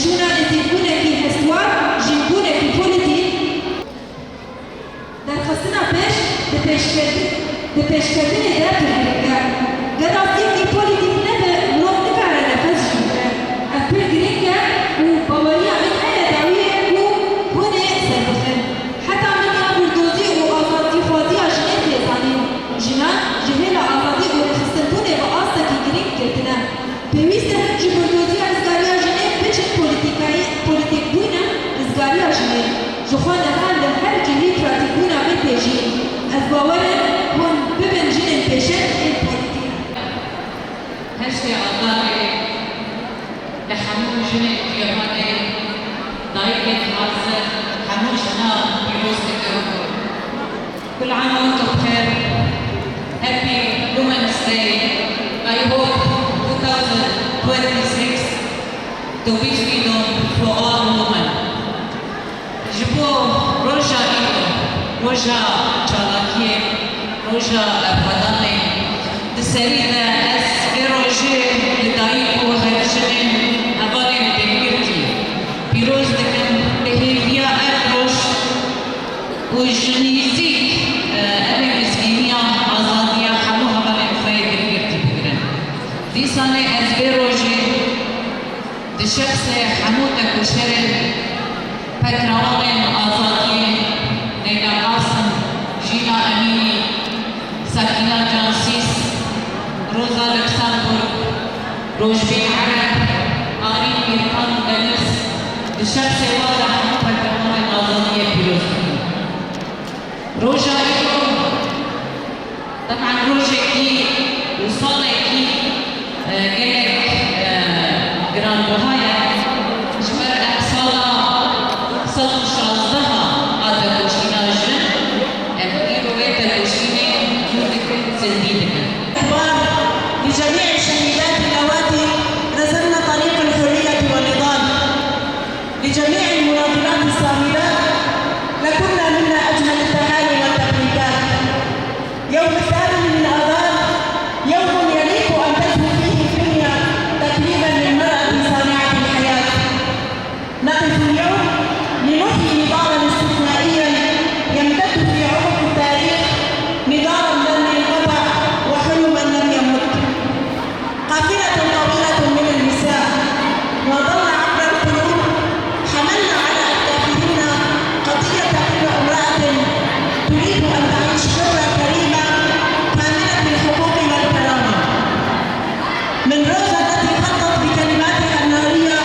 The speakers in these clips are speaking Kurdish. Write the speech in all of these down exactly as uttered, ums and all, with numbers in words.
Şûna nêzîkbûnekî hestwar, jînbûnekî polîtîk. Derxistina pêş di pêşketin-, di pêşketinê de pir girîng e. Ger rastiyekî polîtîk nebe, mirov nikare nefes jî bigire. Ev pir girîng e û baweriya min heye dawiyê ku hûn ê serbixin. Heta min ya birdozî û azadîxwaziya jinê tê zanîn. Jinan ji hêla azadî û rêxistinbûnê bi astekî girîng girtine. Pêwîst e him ji birdoziya rizgariya jinê biçin polîtîkayî, polîtîkbûna rizgariya jinê. Ji xwe niha li her cihî pratîkbûna vê tê jî. Ez bawer im hûn bibin jinên pêşeng ên polîtîk. Heştê Adarê li hemû jinên cîhanê, dayikên hazir, hemû jinan pîroz dikim. كل عام وانتم بخير. Happy Women's Day. I hope two thousand twenty-six to be freedom for all women. Ji bo roja îro, roja çalakiyê, roja xwedanê, di serî de ez vê rojê li dayik û her jinên hevalên têkgirtî pîroz dikim, bi hêviya ev roj û ji nêzîk, e, evê mizgîniya azadiya hemû hevalên xwe yê têkgirtî bigirin. Dîsanê ez vê rojê di şexsê hemû tekoşerên pekrewanên azadiyê Leyla Qasim, Jîna Emînî, Sakîna Cansîs, Roza Luxemburg, Rojbîn Ereb, Arîn Mîrkan Deniz, di şexsê wan re hemû pekrewanên azadiyê pîroz dikim. Roja îro, teban rojekî û salekî, e, gelek, e, giranbiha ye. Ji ber ev sala sed û şazdeh a tekoşîna jin, em îro vê tekoşînê cûr dikin, zindî dikin. إحضار لجميع الشهيدات اللواتي رسمن طريق الحرية والنضال، لجميع المناضلات الصامدات، لكنا منا أجمل التهاني والتبريكات. يوم الثامن من آذار، يوم يليق أن تزهو فيه الدنيا تكريما للمرأة صانعة الحياة. نقف اليوم لنحيي نضالا استثنائيا يمتد في عمق التاريخ، نضالا لم ينقطع وحلما لم يمت. قافلة طويلة من النساء ناضلن عبر القرون، حملن على أكتافهن قضية كل امرأة تريد أن تعيش حرة كريمة كاملة الحقوق والكرامة. من روزا التي خطت بكلماتها النارية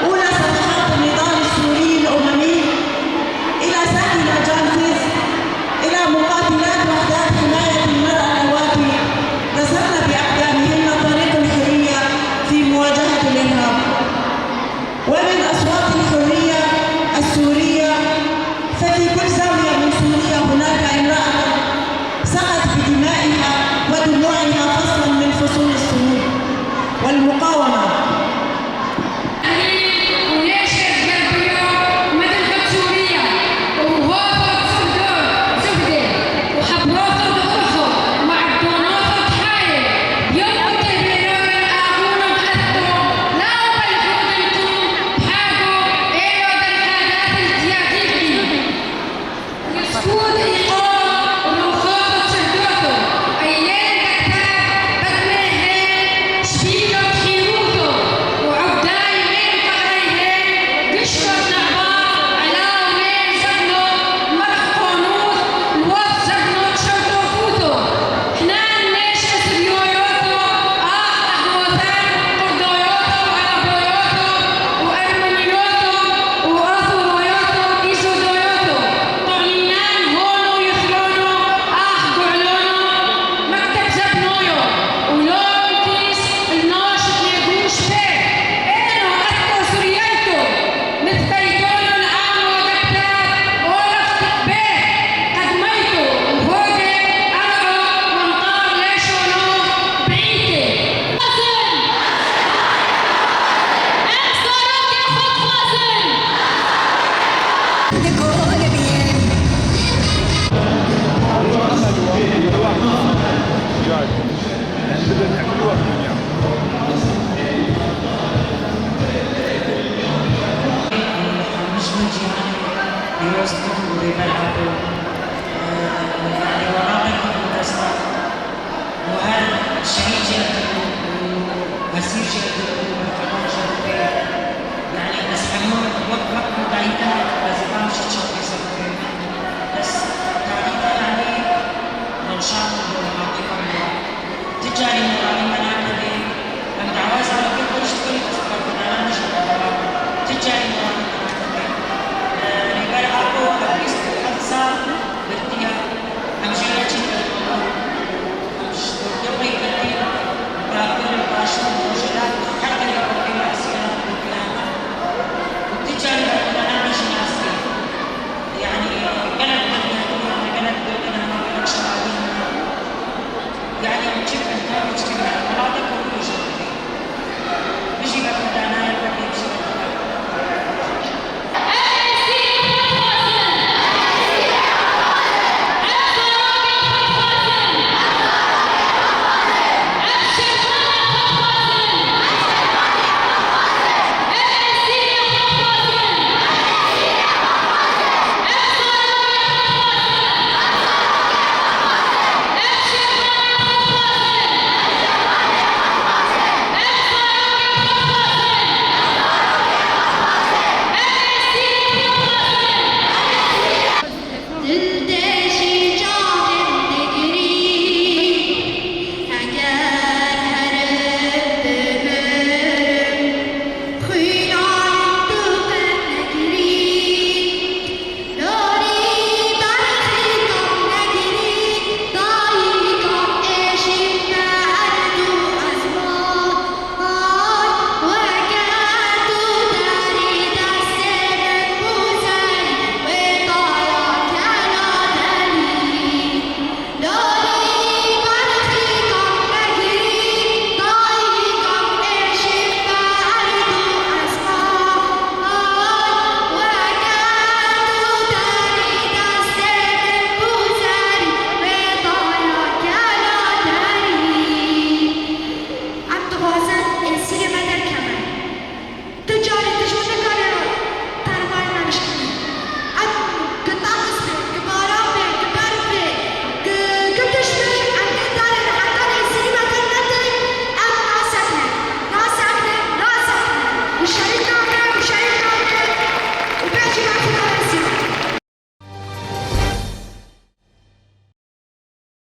أولى صفحات النضال السوري الأممي، إلى ساكنة جانسيس، إلى مقاتلات وحدات حماية المرأة اللواتي رسمن بأقدامهن طريق الحرية في مواجهة الإرهاب. ومن أصوات الحرية السورية، ففي كل زاوية من سوريا هناك امرأة سقت بدمائها ودموعها فصلا من فصول الصمود والمقاومة. Û yê şêr gerbiyo me dilxwe Sûriye û hova Sûdor Sûdê û hebroxo di urxo û erdonofo dihayê. Yewm tê bêroyên axûno esto, law belxûdin qûm Mesîr jî li berxwedan jî dike. Yanî ez hemû wek, wek ku dayî te, ez ê tam jî çapê ser bikim. Bes tadî te yanî rewşan bû, hatî xwe bû. Ti carî me